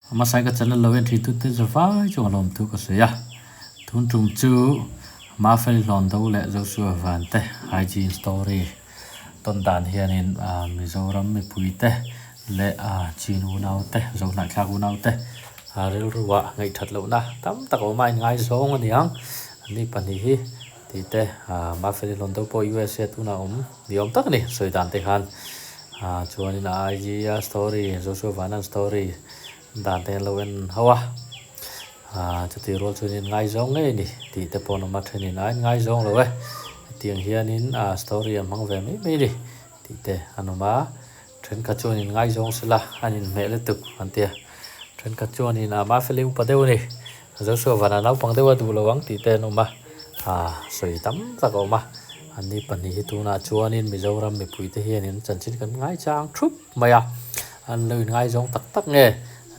Hmasai ka channel lo en thin tute chu vai chu a lawm thu ka sawi a, tun tum chu Mafeli Hlawn Do leh Joshua Van te hygiene story tawn dan hianin Mizoram mipui te leh Chin unau te, Zohnahthlak unau te rilruah ngaihthat lohna tam tak a awm a, a inngaizawng a niang ani pahnih hi tih te Mafeli Hlawn Do pawh USA tunah a awm ni awm tak a ni sawi dan te khan. Chuanin a IG a story Joshua Vanan story dan te an lo en ho a, chutih rual chuan in ngaizawng ngei a ni tih te pawh an awm a, thenin a in ngaizawng lo e hetiang hianin story an hmang ve mai mai a ni tih te an awm a, thenkhat chuan in ngaizawng sela an inhmeh lutuk an ti a, thenkhat chuanin a Mafeli upa deuh a ni Joshua Vana naupang deuh a duh lo ang tih te an awm a, sawi tam tak a awm a. Anni pahnih hi tunah chuanin Mizoram mipuite hianin chanchin kan ngaichang thup mai a, an lo inngaizawng tak tak nge,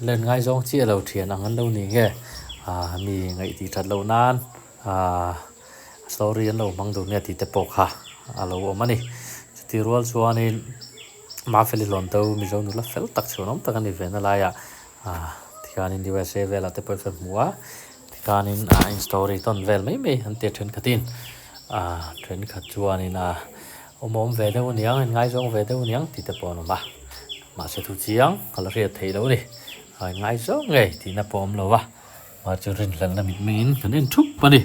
an lo inngaizawng chiah lo thian ang an lo ni nge, aah mi ngaihtih that loh nan aah story an lo hmang dun nge tih te pawh kha a lo awm a ni. Chutih rual chuanin Mafeli Hlawnto Mizo nula fel tak chhuanawm tak a ni ve na laiah aah tikhanin USA velah te pawh i hmu a. Tikhanin ah in story tawn vel mai mai an ti a thenkhatin ah thenkhat chuanin ah awm awm ve deuh aniang in ngaizawng ve deuh aniang tih te pawh an awm a mahse thu chiang ka la hriat theih loh a ni ah in ngaizawng ngei tihna pawh a awm lo va mahse rinhlelhna mit mengin kan en thup a ni.